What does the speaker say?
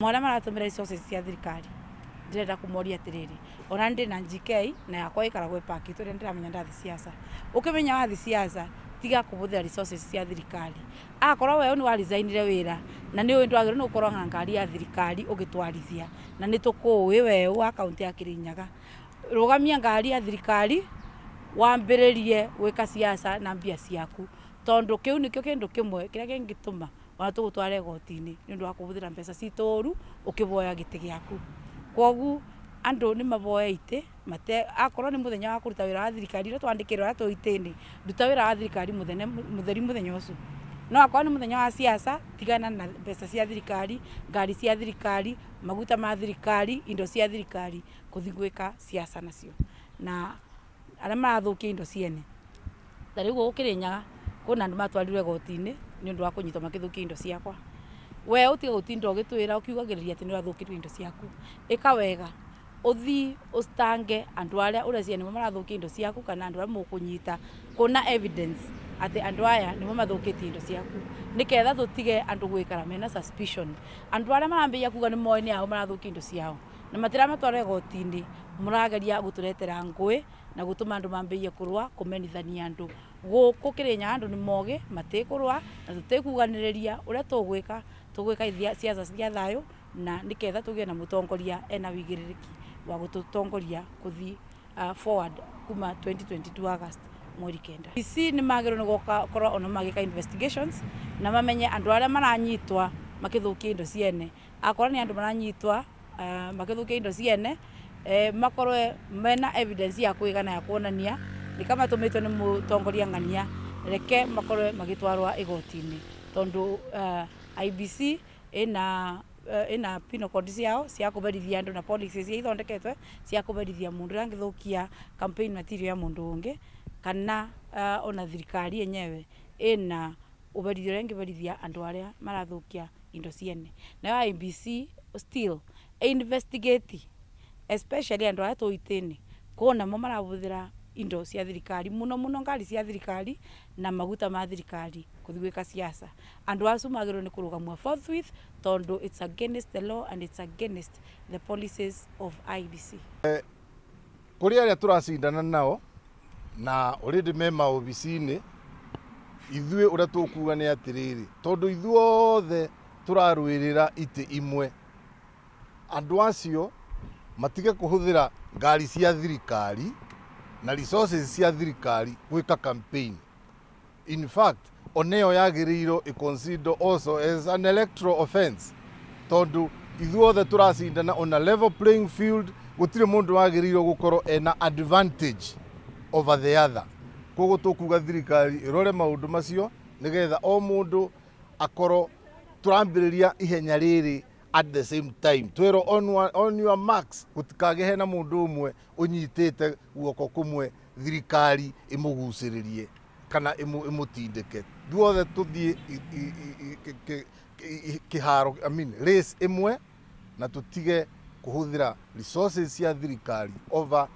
Arĩa maratũmĩra resources cia thirikari, ndĩrenda kũmoria atĩrĩrĩ, ona ndĩ na GK na yakwa ĩkaragwo ĩpakĩtwo ĩrĩa ndĩramenya ndathi ciaca. Ũkĩmenya wathi ciaca, tiga kũhũthĩra resources cia thirikari. Akorwo weũ nĩ waresignire wĩra na nĩ ũĩ ndwagĩrĩirwo nĩ gũkorwo na ngari ya thirikari ũgĩtwarithia, na nĩ tũkũĩ weũ wa kaũntĩ ya Kirinyaga, rũgamia ngari ya thirikari, wambĩrĩrie gwĩka ciaca na mbia ciaku, tondũ kĩu nĩkĩo kĩndũ kĩmwe kĩrĩa kĩngĩtũma ona tũgũtware igoti-inĩ nĩ ũndũ wa kũhũthĩra mbeca citũ ũru ũkĩboya gĩtĩ gĩaku. Koguo andũ nĩ maboe itĩ mate, akorwo nĩ mũthenya wa kũruta wĩra wa thirikari ũrĩa twandĩkĩrwo arĩa twĩ itĩ-inĩ, ruta wĩra wa thirikari mũtheri mũthenya ũcio. No akorwo nĩ mũthenya wa ciaca, tigana na mbeca cia thirikari, ngari cia thirikari, maguta ma thirikari, indo cia thirikari kũthi gwĩka ciaca nacio. Na arĩa marathũkia indo ciene, ta rĩu gũkũ Kĩrĩnyaga kwĩna andũ matwarirwo igoti-inĩ nĩ ũndũ wa kũnyitwo makĩthũkia indo ciakwa. We ũtige gũtinda ũgĩtwĩra ũkiugagĩrĩria atĩ nĩ ũrathũkĩrio indo ciaku. Ĩka wega, ũthiĩ ũstange andũ arĩa ũreciria nĩmo marathũkia indo ciaku, kana andũ arĩa mũkũnyita kuna evidence atĩ andũ aya nĩmo mathũkĩtie indo ciaku, nĩketha tũtige andũ gwĩkara mena suspicion. Andũ arĩa marambĩrĩria kuga nĩ moĩ nĩ ao marathũkia indo ciao na matiramatwara igoti-inĩ, mũrageria gũtũretera ngũĩ na gũtũma andũ mambĩrĩrie kũrũa, kũmenithania andũ. Gũkũ Kĩrĩnyaga andũ nĩ mogĩ, matikũrũa na tũtikuganĩrĩria. Ũrĩa tũgwĩka, tũgwĩka ciaca cia thayũ, na nĩketha tũgĩe na mũtongoria ena wĩigĩrĩrĩki wa gũtũtongoria kũthiĩ forward kuma 2022 August mweri 9. Ici nĩ magĩrĩirwo nĩ gũkorwo ona magĩka investigations na mamenye andũ arĩa maranyitwa makĩthũkia indo ciene. Akorwo nĩ andũ maranyitwa makĩthũkia indo ciene, makorwe mena evidence ya kũigana ya kuonania nĩ kama matũmĩtwo nĩ mũtongoria ng'ania, reke makorwe magĩtwarwa igoti-inĩ, tondũ IEBC ĩna penal code ciao cia kũberithia andũ na policies iria ithondeketwe cia kũberithia mũndũ ũrĩa angĩthũkia campaign material ya mũndũ ũngĩ, kana ona thirikari yenyewe ĩna ũberithia ũrĩa ĩngĩberithia andũ arĩa marathũkia indo ciene. Nayo IEBC still investigate, especially andũ arĩa twĩ itĩ-inĩ, kuona mo marahũthĩra indo cia thirikari mũno mũno, ngari cia thirikari na maguta ma thirikari kũthi gwĩka ciaca. Andũ acu magĩrĩirwo nĩ kũrũgamwo forthwith, tondũ it's against the law and it's against the policies of IEBC. Kũrĩ arĩa tũracindana nao na already me maobici-inĩ, ithuĩ ũrĩa tũkuga nĩ atĩrĩrĩ, tondũ ithuothe tũrarũĩrĩra itĩ imwe, andũ acio matige kũhũthĩra ngari cia thirikari na resources cia thirikari gwĩka campaign. In fact, ona ĩyo yagĩrĩirwo ĩ-consider also as an electoral offense, tondũ ithuothe tũracindana on a level playing field. Gũtirĩ mũndũ wagĩrĩirwo gũkorwo ena advantage over the other. Koguo tũkuga thirikari ĩrore maũndũ macio, nĩgetha o mũndũ akorwo tũrambĩrĩria ihenya rĩrĩ at the same time. Twĩrwo on your marks, gũtikagĩe hena mũndũ ũmwe ũnyitĩte guoko kũmwe, thirikari ĩmũgucĩrĩrie kana ĩmũtindĩke. Ithuothe tũthiĩ kĩharo, I mean, race ĩmwe, na tũtige kũhũthĩra resources cia thirikari over.